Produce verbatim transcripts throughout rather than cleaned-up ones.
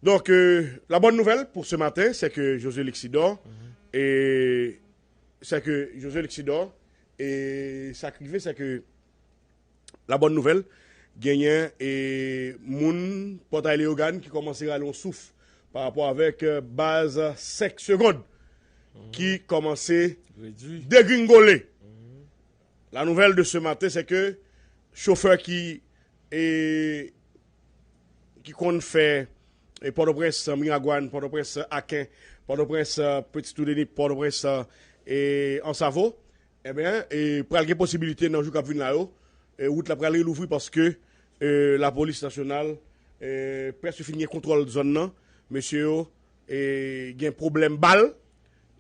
Donc, euh, la bonne nouvelle pour ce matin, c'est que José Lexidor, et c'est que José Lexidor, et ça qui fait, c'est que la bonne nouvelle, genyen e moun Pòtay Leyogàn ki kòmanse rale yon souf pa rapò avèk euh, baz senk segonn ki kòmanse degringole. La nouvelle de ce matin, c'est que chauffeur qui est ki konn fè e Pòtoprens, Miragwàn, Pòtoprens, Aken, Pòtoprens, Petit Toudeni, Pòtoprens, e Ansavo, ebyen, e pral gen posibilite nan jou k ap vin la yo, e wout la pral relouvri paske e lapolis nasyonal e prèske fin gen kontwòl zòn nan. Mesye yo e gen pwoblèm bal,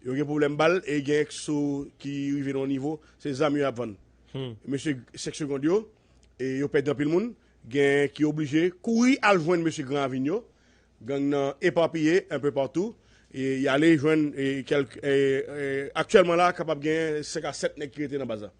yo gen pwoblèm bal e gen sou ki rive nan yon nivo, se zam yo ap vann. Mesye senk segonn yo, e yo pèdi anpil moun, gen ki oblije kouri al jwenn mesye Gran Ravin yo, gang nan epapiye enpe patou, e y ale jwenn e kèlk e, e, aktyèlman la kapab gen senk a sèt nèg ki rete nan baz la.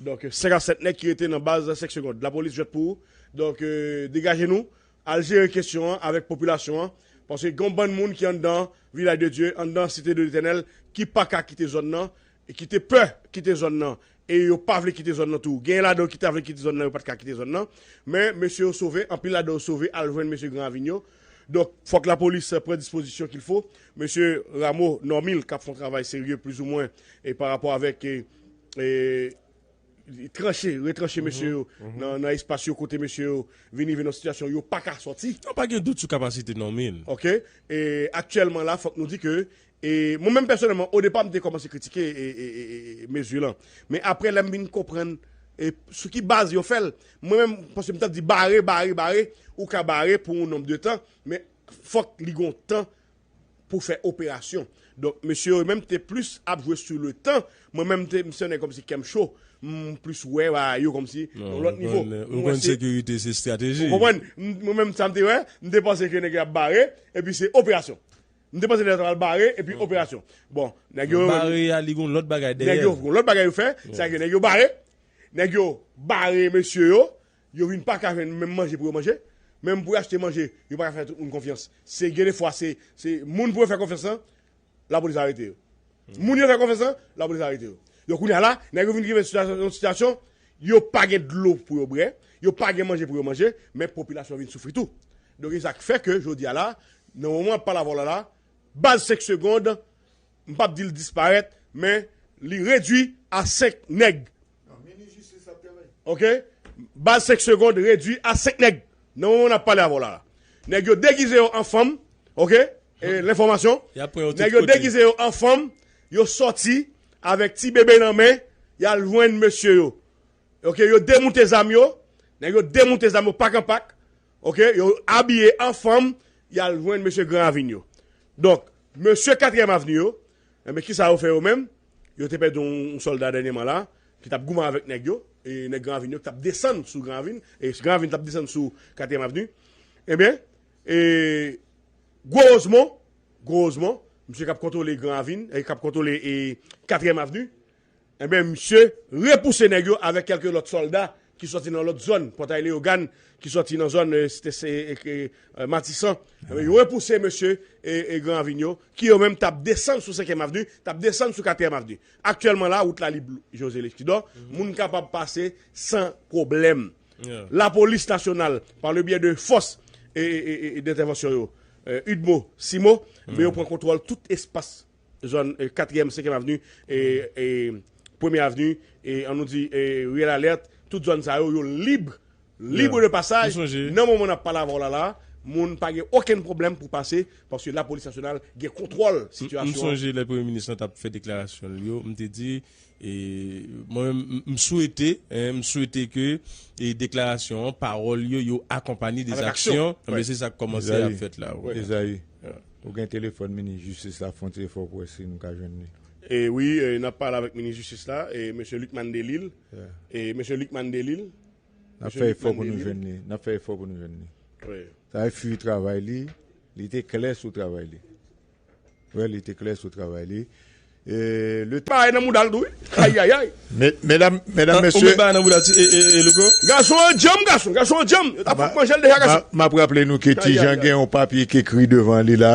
Donk senk a sèt nèg ki rete nan baz senk segonn. Lapolis jwèt pou ou. Donk e, degaje nou, al jere kesyon an avèk popilasyon an, paske gen yon bann moun ki anndan Vilaj de Dye, anndan Site de Letènèl, ki pa ka kite zòn nan, e ki te pè kite zòn nan, e yo pa vle kite zòn nan tou. Genyen ladan yo ki ta vle kite zòn nan, yo pa t ka kite zòn nan. Men mesye yo sove, anpil ladan yo sove al jwenn mesye Gran Ravin yo. Donk fòk lapolis pran dispozisyon qu'il faut. Mesye Rameau Normil k ap fè yon travay serye plizoumwen e pa rapò avèk e, e, tranche, retranche mesye yo nan, nan espas yo kote mesye yo vin rive nan sitiyasyon yo pa ka sòti. Yo pa gen dout sou kapasite Normil. Ok. E aktyèlman la, fòk nou di ke e mwen menm pèsonèlman, odepa m te kòmanse kritike e, e, e, e, e mezi lan. Men apre lè m vin konprann e sou ki baz yo fè l, mwen menm paske m t ap di bare, bare, bare, ou ka bare pou yon nonb de tan, men fòk li gon tan pou fè operasyon. Donk mesye yo menm te plis ap jwe sou le tan. Mwen menm te, m se yon nèg kòmsi kè m cho, m plis wè bagay yo kòmsi yon lòt nivo. Ou konn sekirite se estrateji. Ou konprann? Mwen menm sa m te wè, m te panse ke nèg yo ap bare epi se operasyon. M te panse nèg yo t ap bare epi operasyon. Bon, nèg yo bare a li gon lòt bagay dèyè. Nèg yo gon lòt bagay yo fè, sa ke nèg yo bare. Nèg yo bare mesye yo, yo vin pa ka jwenn menm manje pou yo manje. Menm pou yo achte manje, yo pa ka fè tout moun konfyans. Se gen de fwa se, se moun pou yo fè konfyans lan, lapolis arete yo. Moun yo fè konfyans lan, lapolis arete yo. Donk kounye a la, nèg yo vin rive nan yon sitiyasyon, yo pa gen dlo pou yo bwè, yo pa gen manje pou yo manje, men popilasyon vin soufri tou. Donk e sa k fè ke jodi a la, nan moman ap pale avè w la la, baz senk segonn, m p ap di l disparèt, men li redwi a senk nèg. Ok? Baz senk segonn redwi a senk nèg. Nan moman n ap pale avè w la. Nèg yo degize yo an fanm. Ok? E, lenfòmasyon. Nèg yo degize yo an fanm. Yo sòti avèk ti bebe nan men. Y al jwenn mesye yo. Ok? Yo demoute zam yo. Nèg yo demoute zam yo pak an pak. Ok? Yo abiye an fanm. Y al jwenn mesye Gran Ravin yo. Donk, mesye Katriyèm Avni yo, enben, kisa yo fè yo menm? Yo te pèdi yon, yon sòlda dènyèman la, ki t ap goumen avèk nèg yo, e nèg Gran Ravin yo, ki t ap desann sou Gran Ravin, e Gran Ravin t ap desann sou Katriyèm Avni. Ebyen, e, gwo wozman, gwo wozman, misye k ap kontwole Gran Ravin, e k ap kontwole, e, Katriyèm Avni, enben, misye repouse nèg yo avèk kèlke lòt sòlda ki sòti nan lòt zòn, Pòtay Leyogàn, ki sòti nan zòn, e, Site, e, e, e, Matisan. Enben, yo repouse mesye e, e Gran Ravin yo, ki yo menm t ap desann sou Senkyèm Avni, t ap desann sou Katriyèm Avni. Aktyèlman la, wout la lib, José Leskidò, moun kapab pase san pwoblèm. Lapolis nasyonal, pa le byè de fòs e, e, e, e dentèvansyon yo, e, UDMO, CIMO, men yo pran kontwòl tout espas zòn, e, Katriyèm, Senkyèm Avni, e, e, Premye Avni, e, an nou di, e, Riyèl Alèt, tout zòn sa yo, yo lib, libre de pasaj. Nan moman n ap pale avè w la la, moun pa gen okenn pwoblèm pou pase, paske lapolis nasyonal gen kontwòl sitiyasyon an. M sonje lè premye minis lan t ap fè deklarasyon l yo, m te di, e, mwen menm, m, m swete, en, m swete ke, e, deklarasyon an, pawòl yo, yo akonpanye de zaksyon. Enben, se sa k kòmanse ap fèt la, wi. Ezayi, ou gen telefòn minis jistis la, fè yon ti efò pou wè si nou ka jwenn li. E wi, e, n ap pale avèk minis jistis la, e, mesye Lucmane Delille. E, mesye Lucmane Delille. N ap fè efò pou nou jwenn li. N ap fè efò pou nou jwenn li. Sa e fwi travay li, li te klè sou travay li. Wi, li te klè sou travay li. E, le bagay nan mouda l tou, wi. Ayayay. Medam, medam, mesye. Ou met bagay nan mouda ti, e, e, e, Louko? Gason an djanm, gason. Gason an djanm. Yo t ap fout manje l deja, gason. M ap raple nou ke Ti Jan gen yon papye ki ekri devan li la.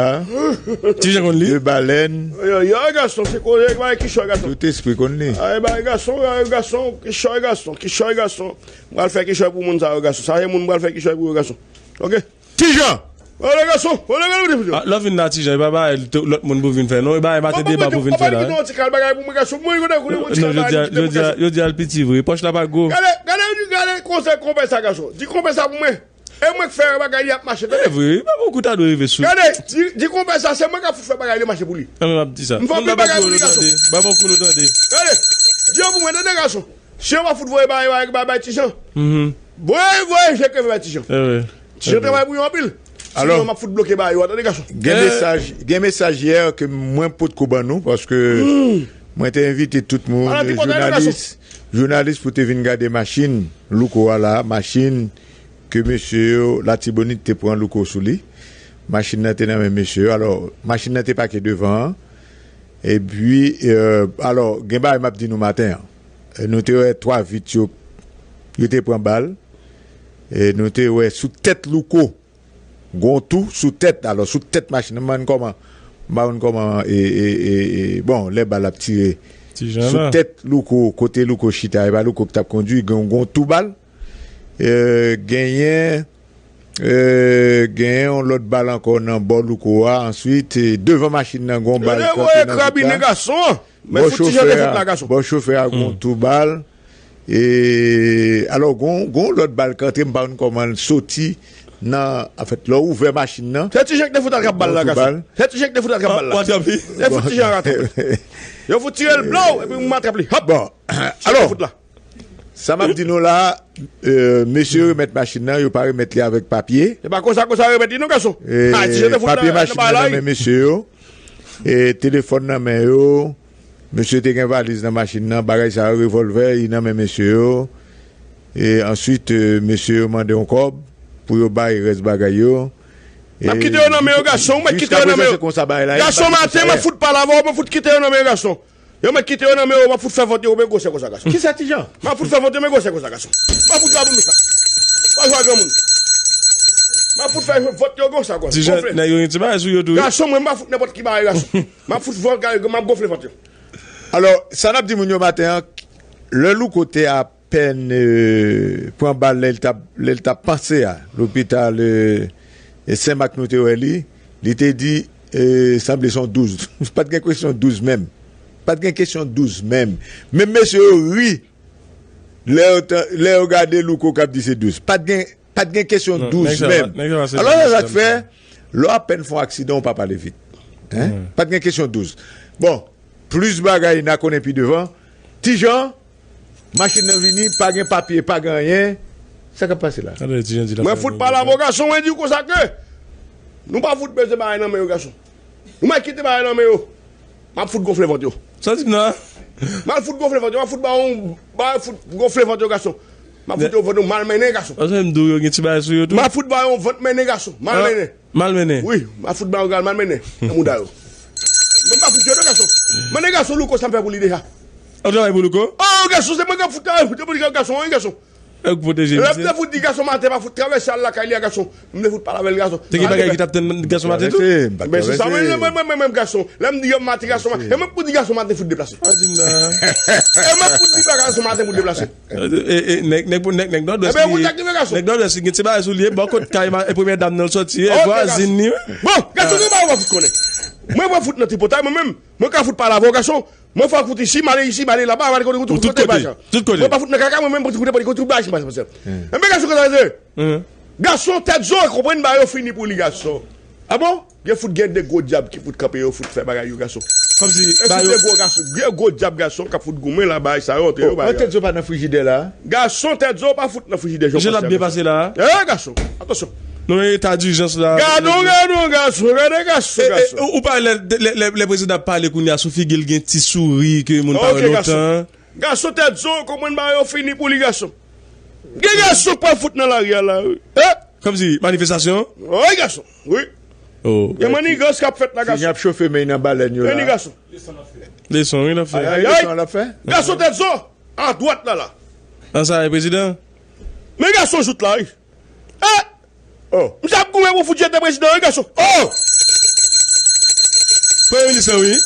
Ti Jan konn li? De balèn. Ayayay, gason. Se koze bagay kichòy, gason. Tout espri konn li. Ay, bagay gason, ay, gason. Kichòy, gason. Kichòy, gason. M pral fè kichòy pou moun sa yo, gason. Sa se moun m pral fè kichòy pou yo, gason. Ok. Ti Jan! Ole gason! Ole gason! Ah, lè w vin la, Ti Jan, e pa bagay lòt moun pou vin fè, non. E bagay maten deba pou vin fè la. Papa, papa, ti kal bagay pou mwen, gason. Mwen, kote kote ti kal bagay pou mwen, gason. Jodi a l piti vre. Pòch la pa gwo. Gade, gade, gade, gade konsèy konpè sa, gason. Di konpè sa pou mwen. E mwen k fè bagay li ap mache, tande. E vre, wi. Pa bon kou ta dwe rive sou. Gade, di, di konpè sa, se mwen k ap fout fè bagay li mache pou li. Nan men m ap di sa. M fè anpil bagay pou li, gason. Ba bon kou nou tande. Gade, di yo pou mwen, tande, gason. Si yo pa fout voye bagay, bagay, bagay, bagay, Ti Jan. Voye, voye, je ke bay Ti Jan. Ti Jan travay pou yo anpil. Alò, sinon, m ap fout bloke bagay yo, tande, gason. Gen mesaj, gen mesaj yè ke mwen potko ban nou, paske mwen te envite tout moun, jounalis, jounalis pou te vin gade machin Louko a la, machin ke mesye yo Latibonit te pran Louko sou li. Machin nan te nan men mesye yo. Alò, machin nan te pake devan an. Epi, e, alò, gen bagay m ap di nou maten an. E, nou te wè twa vit yo, yo te pran bal. E, nou te wè sou tèt Louko, gon tou sou tèt. Alò, sou tèt machin nan, m pa konn kòman, m pa konn kòman, e, e, e, e, bon, lè bal ap tire. Sou tèt Louko, kote Louko chita, e pa Louko ki t ap kondui, gen, gon tou bal. E, genyen, e, genyen yon lòt bal ankò nan bò Louko a. Answit, e, devan machin nan, gon bal kanpe nan vit la. Bò chofè a, bò chofè a, gon tou bal. E, alò, gon, gon lòt bal k antre, m pa konn kòman l soti nan, anfèt, lè w ouvè machin nan. Se Ti Jan ki te fout al trap bal la, gason. Se Ti Jan ki te fout al trap bal la. Te fout Ti Jan al trap. Yo fout tire l blow, epi m atrap li. Hòp! Bon, alò, sa m ap di nou la, e, mesye yo remèt machin nan, yo pa remèt li avèk papye. Se pa konsa, konsa yo remèt li, non, gason. E, papye machin nan nan men mesye yo. E, telefòn nan men yo. Mesye te gen valiz nan machin nan, bagay sa yo, revòlvè, li nan men mesye yo. E answit, e, mesye yo mande yon kòb pou yo bay rès bagay yo. M ap kite yo nan men yo, gason, mwen kite yo nan men yo. Gason, maten, m ap fout pale avè w, mwen fout kite yo nan men yo, gason. Yo, mwen kite yo nan men yo, m ap fout fè vant yo, men gwosè konsa, gason. Kisa, Ti Jan? M ap fout fè vant yo, men gwosè konsa, gason. M ap fout fè vant yo. Pa jwe ak granmoun. M ap fout fè vant yo konsa, konsa. Ti Jan, nèg yo gen ti bagay sou yo tou, wi. Gason, mwen, m pa fout nenpòt ki bagay, gason. M ap fout vant, m ap gonfle vant yo. Alò, sa n ap di moun yo maten an, lè Louko te apèn, e, pran bal lè l t ap, lè l t ap panse a lopital, e, e Senmak nou te wè li, li te di, e, sanble se yon douz. Pa t gen kesyon douz menm. Pa t gen kesyon douz menm. Menm mesye yo ri lè yo, lè yo gade Louko k ap di se douz. Pa t gen Pa t gen kesyon douz menm. Alò, se sa k fè, lè w apèn fè yon aksidan, ou pa pale vit. Hein? Pa t gen kesyon douz. Bon, plis bagay n a konnen pi devan. Ti Jan, machin nan vini, pa gen papye, pa gen anyen. Sa k ap pase la? Mwen fout pale avè w, gason, mwen di w konsa ke nou pa fout bezwen bagay nan men yo, gason. Nou mèt kite bagay nan men yo. M ap fout gonfle vant yo. Sa w di m nan? M ap fout gonfle vant yo. M ap fout ba yo, ba yo fout gonfle vant yo, gason. M ap fout yo vant yo malmennen, gason. Paske m di w yo gen ti bagay sou yo tou. M ap fout ba yo vant mennen, gason. Malmennen. Malmennen? Wi, m ap fout ba yo gal malmennen nan mouda yo. Mwen m pa fout yo non, gason. Mande gason Louko sa m fè pou li deja. Ou travay pou Louko? Oh, gason, se mwen k ap fout travay pou gason, wi, gason. Lè m te fout di gason maten pa fout travèse al lakay li a, gason. M te fout pale avè l, gason. Te gen bagay ki t ap tann gason maten tou? Men se sa, mwen menm, mwen menm, gason. Lè m di yo maten, gason, e mwen pou di gason maten fout deplase. Pa di m nan. E mwen pou di gason maten pou deplase. E, e, nèg, nèg, nèg, nèg Nòdwès li, nèg Nòdwès li gen ti bagay sou li, bò kot kay premyè dam nan l sòti, e vwazin li, wi. Bon, gason, gen bagay ou pa fout konnen. Mwen, mwen fout nan tripotay, mwen menm. Mwen ka fout pale avè w, gason. Mwen fè fout isi, m ale isi, m ale laba, m ale kote, kote, kote, tout kote. Mwen pa fout nan kaka, mwen menm, pou te pale, kote, kote, bagay, bagay. Enben, gason, konsa se. Gason, tèt zo, konprann, bagay yo fini pou li, gason. Ah bon? Gen fout, gen de gwo dyab ki fout kanpe, yo fout fè bagay yo, gason. Kòmsi, e fout de gwo gason, de gwo dyab, gason, k ap fout goumen la, bagay sa yo, antre yo, bagay. Tèt zo pa nan frijidè la? Gason, tèt zo pa fout nan frijidè, jan l ap depase la. Eh, gason, atansyon. Non, men eta dijans la. Gadon, gadon, gason, gade gason, gason. Ou pa lè, lè, lè, lè prezidan ap pale kounye a sou figi l gen ti souri ke moun pa wè lontan. Gason, tèt zo, konprann bagay yo fini pou li, gason. Gen gason k pral fout nan lari a la, wi. Eh! Kòmsi, manifestasyon? Wi, gason, wi. Oh. Gen mannigans k ap fèt la, gason. Tini ap chofe men nan balèn yo la. Vini, gason. Leson, wi, l ap fè. Ay, ay, ay. Leson l ap fè. Gason tèt zo, adwat la, la. An sa, e prezidan? Men gason jout la, wi. Eh! Oh. Misye ap goumen pou fout jete prezidan, wi, gason. Oh! Premye minis, wi.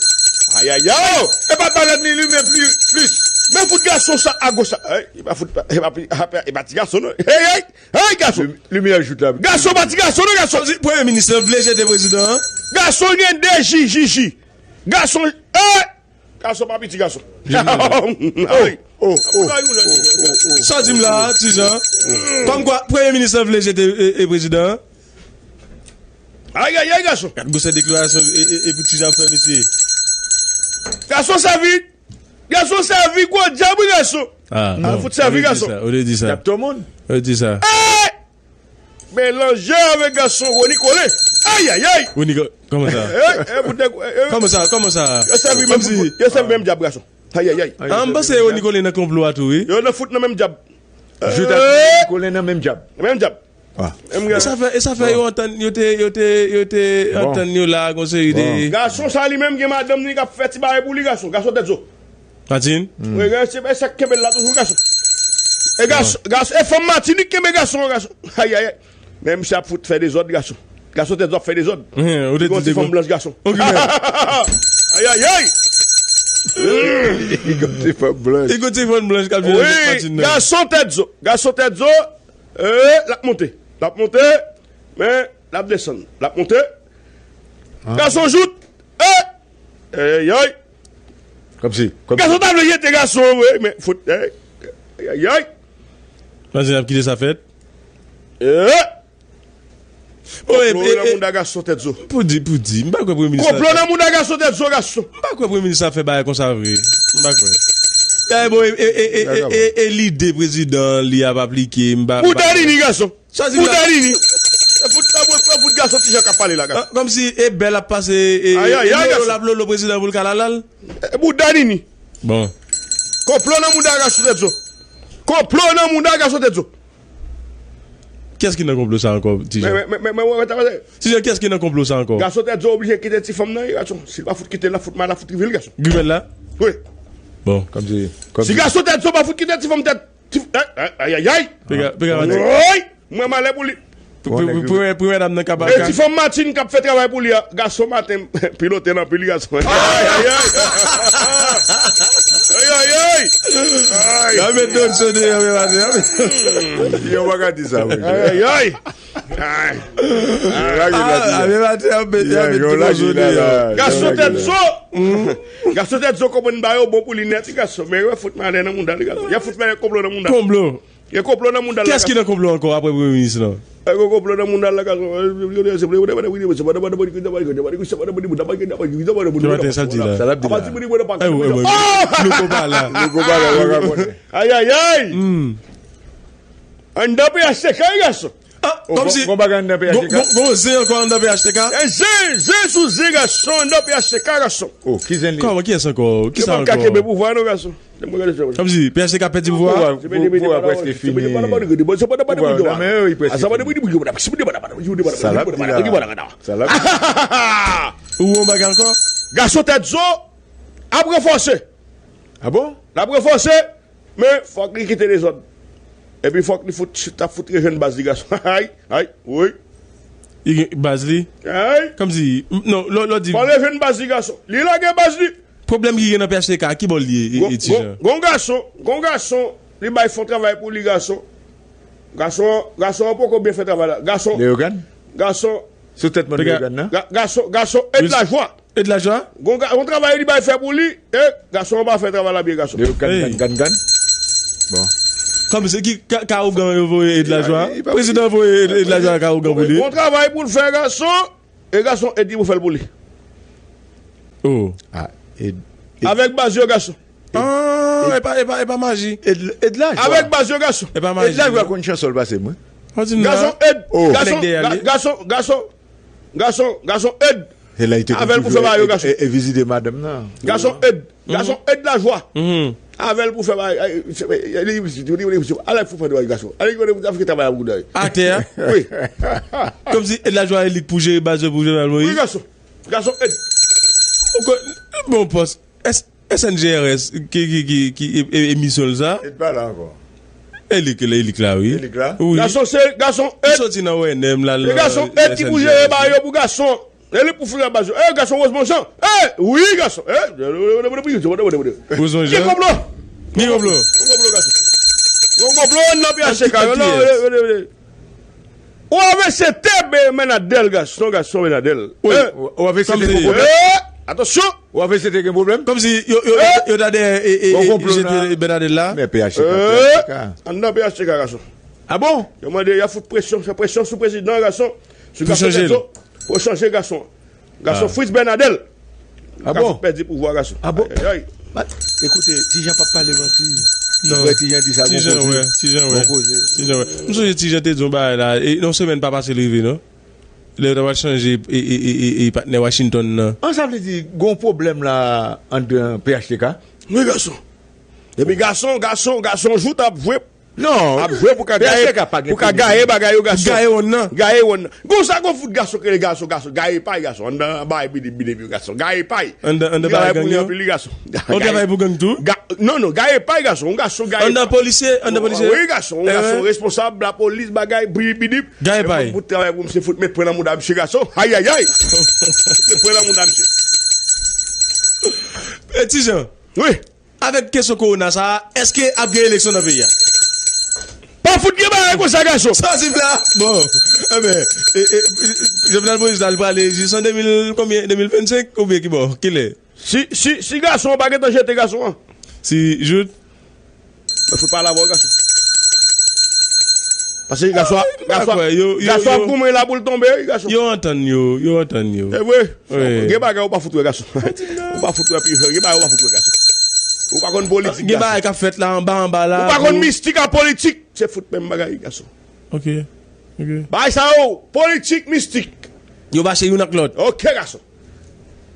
Ay, ay, ay. E pa balèn li, li, men pli, plis. Men fout gason sa, agoch sa. Ey, e pa fout, e pa, e pa, e pa ti gason, non. Hey, hey! Hey, gason! Lim-, limyè jout la. Gason pa ti gason, non, gason! Premye minis lan vle jete prezidan an. Gason gen de ji, ji, ji. Gason, eh! Gason pa piti gason. Ay. Oh, oh, oh, oh, oh, oh. Sa di m la, ti jan. Kòmkwa, premye minis lan vle jete, e, e, prezidan an. Ay, ay, ay, gason. Gad gwosè deklarasyon, e, e, e pou ti jan ap fè, mesye. Gason sèvi. Gason sèvi gwo dyab, wi, gason. Ah, bon. Fout sèvi, gason. Ou te di sa, ou te di sa. Y ap touye moun. Ou te di sa. Eh! Melanje avèk gason Rony Colin. Ay, ay, ay! Rony Co-, kòman sa? Eh, eh, pou dèk, eh, eh. Kòman sa? Kòman sa? Yo sèvi menm, yo sèvi menm dyab, gason. Ay, ay, ay. Ah, m panse Rony Colin nan konplo a tou, wi. Yo nan fout nan menm dyab. Jout ak Rony Colin nan menm dyab. Menm dyab. Ah. E sa fè, e sa fè yo antann, yo te, yo te, yo te antann yo la, gon seri de. Gason sa li menm gen madanm ni k ap fè ti bagay pou li, gason. Gason tèt zo. Matin? Wi, gason, se sa k kenbe l la toujou, gason. E gason, gason, e fanm Matinik kenbe gason, gason. Ay, ay, ay. Men misye ap fout fè dezòd, gason. Gason tèt zo ap fè dezòd. Ou te di fanm blanch, gason. Ay, ay, ay. Li gon ti fanm blanch. Li gon ti fanm blanch k ap jwenn matin nan. Wi, gason tèt zo. Gason tèt zo. Eh, l ap monte. L ap monte. Men, l ap desann. L ap monte. Gason jout. Eh! Ay, ay, ay. Kòmsi, kòmsi. Gason ta vle jete gason, wi, men fout. Ay, ay, ay. Panse n ap kite sa fèt? Eh! Konplo nan mouda gason tèt zo. Pou di, pou di. M pa kwè premye minis la. Konplo nan mouda gason tèt zo, gason. M pa kwè premye minis la fè bagay konsa vre. M pa kwè. Dayè, bon, e, e, e lide prezidan li ap aplike, m pa, m pa kwè. Pou Danini, gason. Sa di la. Pou Danini. E fout, e fout, e fout gason ti jan k ap pale la, gason. Ah, kòmsi e bèl ap pase, e, e, ay, ay, ay, lolo l ap lolo prezidan pou l ka lalal. E pou Danini. Bon. Konplo nan mouda gason tèt zo. Konplo nan mouda gason tèt zo. Kiyès ki nan konplo sa ankò, ti jan? Men, men, men, men, men, men, men, men. Ti jan, kiyès ki nan konplo sa ankò? Gason tèt zo oblije kite ti fanm nan, gason. Si l pa fout kite l, l ap fout mal, l ap fout rive l, gason. Rive l la? Wi. Bon. Kòmsi, kòmsi. Si gason tèt zo pa fout kite ti fanm tèt Ti, ay, ay, ay, ay, ay. Piga, piga maten. Woy! Mwen malè pou li. Pou, pou, pou, pou, pou medam nan ka ba. E ti fanm Matin k ap fè travay pou li a. Gason maten, pilote nan pil gason. Ay, ay, ay. Ay, ay, ay. Ay. Y a met dlo cho deyò, men maten. Yo pa ka di sa, wi. Ay, ay, ay. Ay. Ah, men maten, y a met, y a met dlo cho deyò. Gason tèt cho. Gason tèt zo konprann ba yo bon pou li nèt, wi, gason. Men yo fout malè nan mouda li, gason. Y a fout fè konplo nan mouda. Konplo. Yo konplo nan mouda la. Kiyès ki nan konplo ankò apre premye minis lan? Yo konplo nan mouda la, gason. Se maten sa l di la. Sa l ap di la. Louko pa la. Louko pa la, w a konnen. Ay, ay, ay. Anndan P H T K, wi, gason. Ah, kòmsi gon bagay anndan P H T K. Gon, gon, gon zen ankò anndan P H T K. E zen, zen sou zen, gason, anndan P H T K, gason. Oh, ki zen li? Kòman, kiyès ankò? Kisa ankò? Yo pa ka kenbe pouvwa, non, gason. Kòmsi P H T K pèdi pouvwa? Pouvwa, pouvwa prèske fini. Pouvwa nan men yo, li prèske fini. Sa l ap di la. Sa l ap di la. Ou wè yon bagay ankò? Gason tèt zo ap ranfòse. Ah bon? L ap ranfòse. Men, fòk li kite dezòd. Epi fòk li fout, t ap fout rejwenn baz li, gason. Ay, ay, wi. Li gen baz li? Ay. Kòmsi, m-, non, lè, lè w di. Fò l rejwenn baz li, gason. Li lage baz li. Pwoblèm ki gen nan P H T K, ki bò l ye, e, gon, e, ti gon, jan? Gon gason, gon gason, li bay fon travay pou li, gason. Gason, gason an poko byen fè travay la. Gason. Leyogàn? Gason. Sou tèt mòn Leyogàn nan? Ga-, gason, gason, Ed Lajwa. Ed Lajwa? Gon ga-, gon travay li bay fè pou li, e gason an pa fè travay la byen, gason. Yo, gann, gann, gann, gann. Bon. Kòm se ki ka-, ka ougan yo voye Ed Lajwa? Prezidan voye Ed, Ed Lajwa ka ougan pou li. Gon travay pou l fè, gason, e gason Ed ki pou fè l pou li. Oh. Ah, Ed, Ed. Avèk baz yo, gason. Ah, e pa, e pa, e pa maji. Ed, Ed Lajwa. Avèk baz yo, gason. E pa maji. Ed Lajwa konn chansòl pase mwen. Gason Ed, gason, ga-, gason, gason, gason, gason Ed. E la, li te konn toujou e, e, e vizite madanm nan. Gason Ed. Gason Ed Lajwa. Avè l pou fè bagay. Alè pou fè travay gason. Alè pou travay pou gason. Atè a? Wi. Kòmsi e lajwa elik pou jere baz yo pou Jovenel Moïse. Wi, gason. Gason ed. Ou kon, bon pòs. S N G R S ki, ki, ki, ki e- e- emisyon l sa. E pa la ankò. Elik, elik la, wi. Elik la? Wi. Gason se gason ed. Soti nan O N M la. E gason ed ki pou jere bagay yo pou gason. E li pou fouye baz yo. E gason Rosemond Jean. E wi gason. E Rosemond Jean. Ki konplo? Ki konplo? Ki konplo gason? Yon konplo nan P H T K. Ou ave se te Bernadel gason, gason Bernadel. Wi. Ou ave se te gen pwoblèm? Atansyon. Ou ave se te gen pwoblèm? Kòmsi yo yo yo ta dèyè e e jete Bernadel la. Men P H T K. Anndan P H T K gason. Ah bon? Yo mande y a fout presyon, fè presyon sou prezidan gason. Pou chanje l. Pou chanje gason. Gason Fritz Bernadel. Ah bon? Pèdi pouvwa gason. Ah bon? Ay, ay. Ekoute, Tijan p ap pale manti. Non. Tijan di sa. Tijan wè, Tijan wè. Tijan wè. M sonje Tijan te di yon bagay la, e yon semèn pa pase l rive non. Lè yo ta pral chanje e, e, e, e, e patnè Washington nan. An sa vle di gon pwoblèm la anndan P H T K? Wi gason. Epi gason, gason, gason jout ap jwe. Non, ap jwe pou ka gaye, pou ka gaye bagay yo gason. Gaye wonn nan. Gaye wonn nan. Gon sa gon fout gason ki rele gason, gason. Gaye pay gason. Anndan bay bidip bidip yo gason. Gaye pay. Anndan anndan bay gang yo. Anpil li gason. Ou travay pou gang tou? Non non, gaye pay gason. Yon gason gaye. Anndan polisye, anndan polisye. Wi gason, yon gason responsab lapolis bagay bidip bidip. Gaye pay. Pou travay pou misye fout met pwen nan mouda misye gason. Ayayay. Met pwen nan mouda misye. E Tijan. Wi. Avèk kesyon kowona sa a, èske ap gen eleksyon nan peyi a? Pa fout gen bagay konsa gason. Sa w di m la? Bon, enben, e, e, Jovenel Moïse la, li prale jis an de mil konbyen? De mil vennsenk oubyen ki bò? Kilè? Si, si, si gason an pa gentan jete gason an. Si jout. Mwen fout pale avè w gason. Paske gason, gason, gason ap goumen la pou l tonbe wi gason. Yo antann yo, yo antann yo. Se vre. Gen bagay ou pa fout wè gason. Ou pa fout wè pi gen bagay ou pa fout wè gason. Ou pa konn politik gason. Gen bagay k ap fèt la anba anba la. Ou pa konn mistik ak politik. Se fout menm bagay gason. Ok. Ok. Bagay sa yo, politik, mistik. Yo mache youn ak lòt. Ok gason.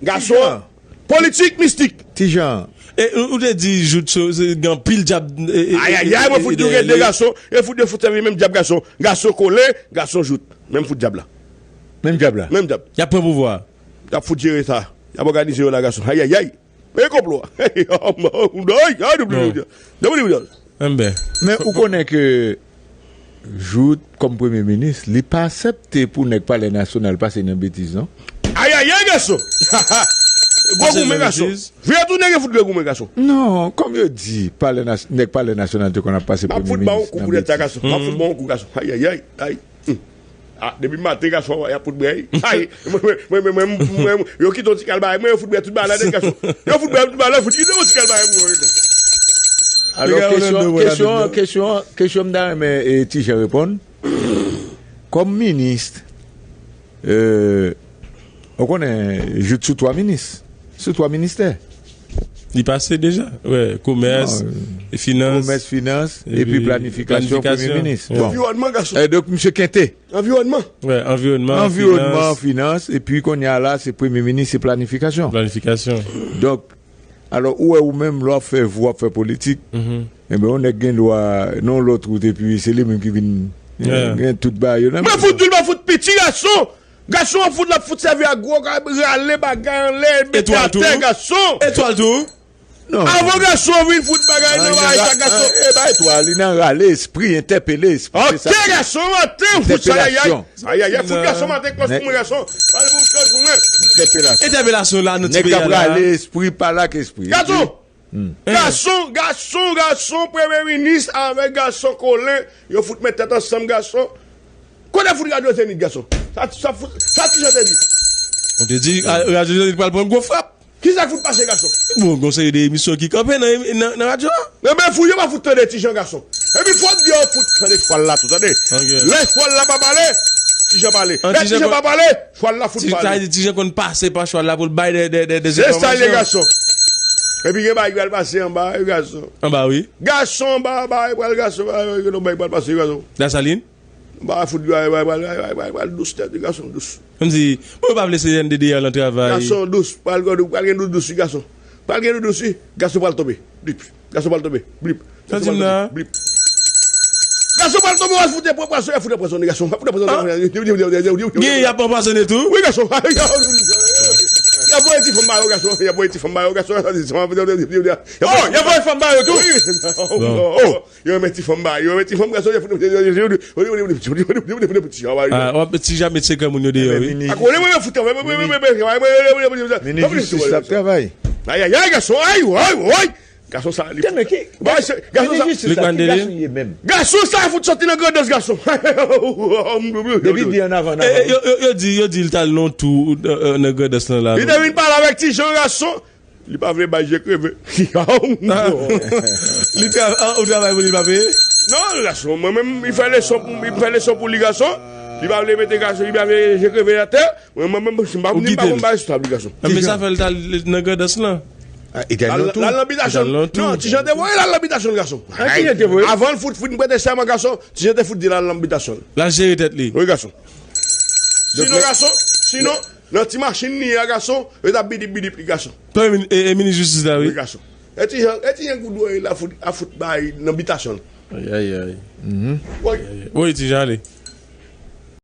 Gason. Politik, mistik. Tijan. E ou te di jout se gen anpil dyab. Ayayay, mwen fout yo gen de gason. E fout yo fout sèvi menm dyab gason. Gason kole, gason jout. Menm fout dyab la. Menm dyab la. Menm dyab. Y ap pran pouvwa. Y ap fout jere sa. Y ap òganize yo la gason. Ayayay. Men konplo a. Enben. Men ou konnen ke Jout kòm premye minis, li pa aksepte pou nèg Palè Nasyonal pase nan betiz non. Ayayay gason. Gwo goumen gason. Vire tounen gen fout gwo goumen gason. Non, kòm yo di palè nas- nèg Palè Nasyonal te konn ap pase premye minis nan betiz. M ap fout ba w kou pou tèt sa gason. M ap fout ba w kou gason. Ayayay. Ay. Ah, depi maten gason y ap fout bwè. Ay, mwen mwen mwen mwen mwen yo kite yon ti kal bagay mwen yo fout bwè tout bagay la nèt gason. Yo fout bwè tout bagay la fout kite yon ti kal bagay mwen. Alò kesyon kesyon kesyon kesyon m ta renmen e Tijan reponn. Kòm minis, euh, ou konnen Jout sou twa minis, sou twa ministè. Li pase deja. Wè, komès, finans. Komès, finans, epi planifikasyon, premye minis. Bon. Anviwònman gason. E donk misye kente. Anviwònman. Wè, anviwònman, anviwònman, finans, epi kounye a la se premye minis, se planifikasyon. Planifikasyon. Donk, alò ou wè ou menm lè w ap fè vou, w ap fè politik, enben yon nèg gen dwa nan yon lòt wout epi se li menm ki vin gen tout bagay yo nan men. Mwen fout di l mwen fout piti gason. Gason an fout l ap fout sèvi ak gwo kab rale bagay anlè mete atè gason. Etwal tou. Non. Avan gason an vin fout bagay nan bagay sa gason. E bay etwal li nan rale espri, entèpele espri. Ok gason maten ou fout sa ayayay. Ayayay fout gason maten kòs pou mwen gason. Pale pou kòs pou mwen. Entèpelasyon. Entèpelasyon la nan ti peyi a la. Nèg k ap rale espri pale ak espri. Gason. Gason, gason, gason, premye minis avèk gason Kolen, yo fout met tèt ansanm gason. Kote fout radyo Zenith gason? Sa sa fout sa ti jan te di. Ou te di radyo Zenith pral pran gwo frap. Kisa k fout pase gason? Bon, gon seri de emisyon ki kanpe nan nan nan radyo a. Enben fou yo pa fout tande ti jan gason. Epi fò di yo fout tande chwal la tou tande. Lè chwal la pa pale, ti jan pale. Lè ti jan pa pale, chwal la fout pale. Sa vle di ti jan konn pase pa chwal la pou l bay de de de de enfòmasyon. Se sa l ye gason. Epi gen bagay ki pral pase anba wi gason. Anba wi. Gason anba bagay pral gason bagay pral pase wi gason. Lasalin. Bagay fout bagay pral dous tèt wi gason dous. Kòmsi mwen pa vle se N D D A lan travay. Gason dous pral pral gen dous dous wi gason. Pral gen doudous wi. Gason pral tonbe. Blip. Gason pral tonbe. Blip. Sa di m nan? Blip. Gason pral tonbe, w ap fout pwason, w ap fout pwason, gason. W ap fout pwason. Gen, y ap anpwasonnen tou? Wi, gason. Y ap voye ti fanm ba yo, gason. Y ap voye ti fanm ba yo, gason. Oh, y ap voye fanm ba yo tou? Wi. Oh. Yo renmen ti fanm ba yo, yo renmen ti fanm, gason. Y ap fout. Ah, w ap ti jan met sekrè moun yo deyò wi. Minis jistis ap travay. Ayayay, gason, ay, ay, ay. Gason sa li. Tèlman ki, gason sa, ki gason li ye menm? Gason sa fout soti nan Grandans, gason. Depi di an avan, an avan. Yo di, yo di l t al nan tou nan Grandans lan la. Li te vin pale avèk ti jan, gason. Li pa vle bay je kreve. Li te ou travay pou li pa peye? Non, gason, mwen menm li fè leson pou li, gason. Li pa vle mete gason, li pa vle je kreve atè. Mwen menm si m pa konn bay sou tab li, gason. Men sa fè l t al nan Grandans lan. L al nan bitasyon l. Non, ti jan te voye l al nan bitasyon l, gason. Avan l fout fin prete sèman, gason, ti jan te fout di l al nan bitasyon l. L al jere tèt li. Wi, gason. Sinon, gason, sinon, nan ti machin li a, gason, yo t ap bidip bidip li, gason. Minis jistis la wi. Wi, gason. E ti jan, e ti jan goudwòy la fout, a fout bay nan bitasyon l. Ayayay. Wi, ti jan ale.